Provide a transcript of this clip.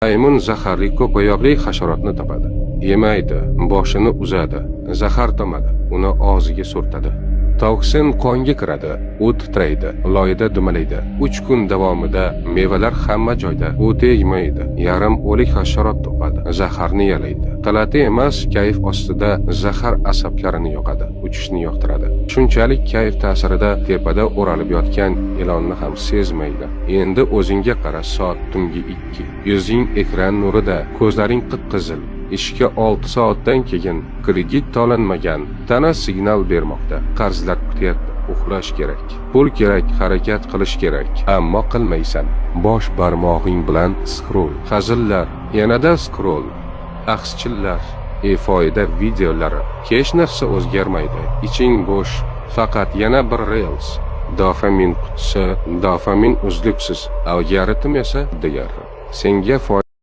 Maymun zaharli ko'payoqli hasharotni topadi. Yemaydi, boshini uzadi, zahar tomadi, uni og'ziga surtadi. Toksin qonga kiradi, u titraydi, loyda dumalaydi. 3 kun davomida mevalar hamma joyda. U tegmaydi, yarim o'lik hasharot topadi, zaharni yalaydi. G'alati emas, kayf ostida zahar asablarini yoqadi, uchishni yoqtiradi. Shunchalik kayf ta'sirida tepada o'ralib yotgan ilonni ham sezmaydi. Endi o'zingga qara, soat tungi 2. Yuzing ekran nurida, ko'zlaring qip-qizil. Ishga 6 soatdan keyin kredit to'lanmagan, tana signal bermoqda. Qarzlar kutyapti. Uxlash kerak. Pul kerak, harakat qilish kerak, ammo qilmaysan. Bosh barmog'ing bilan scroll. Hazillar, yanada scroll. Axschillar, befoyda videolari. Hech narsa o'zgarmaydi. Iching bo'sh, faqat yana bir reels. Dopamin qutisi, dopamin uzluksiz, algoritm esa digar. Senga foyda